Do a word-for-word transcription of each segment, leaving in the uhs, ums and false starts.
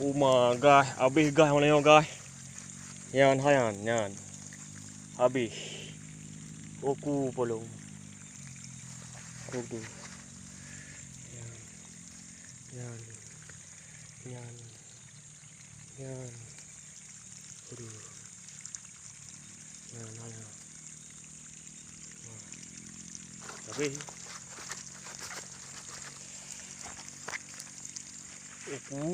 Uma gas, habéh gas malam nyoe gas. Nyan, hai nyan, nyan. Habéh. Uku polong. Uku. Nyan. Nyan. Nyan. Nyan. Aduh. Nyan, nyan, nyan. Wah. Habéh. Uku.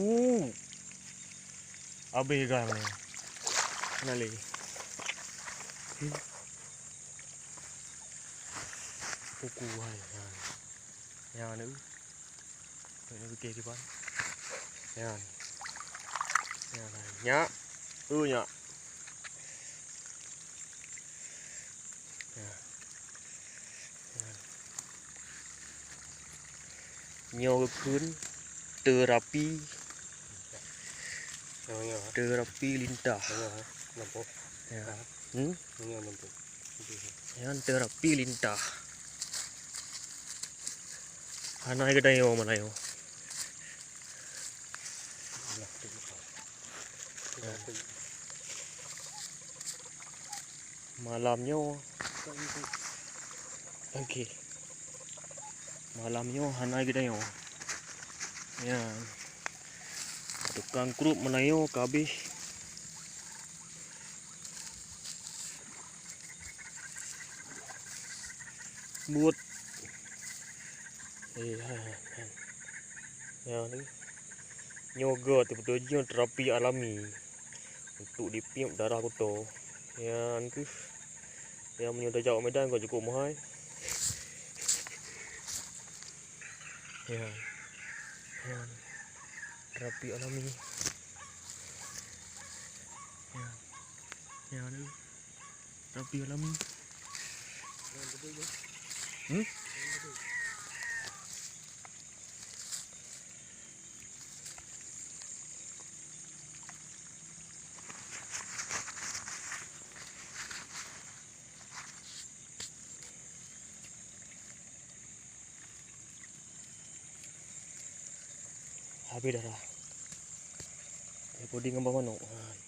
Habéh gas ni. Mana lagi? Uku hai. Nyan. Nyan tu. Nyan tu, kiban. Nyan. Nyan hai. Nyak. Tu nyak. Nyoe geukheun teurapi, teurapi lintah. Ya. Hmm? Nyan teurapi lintah. Hana geutanyoe malam nyoe. Malam nyoe. Okey. Malam nyoe hana geutanyoe. Ya. Tukang krup malam nyoe ka habéh. Buet. Eh, hai, hai, hai. Ya, ni. Nyoe geuh beutôi jih nyoe terapi alami. Untuk dipiep darah kuto. Nyan keuh. Ya, meunyoe tajak u Medan kon cukôp meuhai. Ya. Ya. Terapi alami. Ya. Ya, ni. Terapi alami. Hmm? Habéh darah. Puding ngon bak manok. Ha.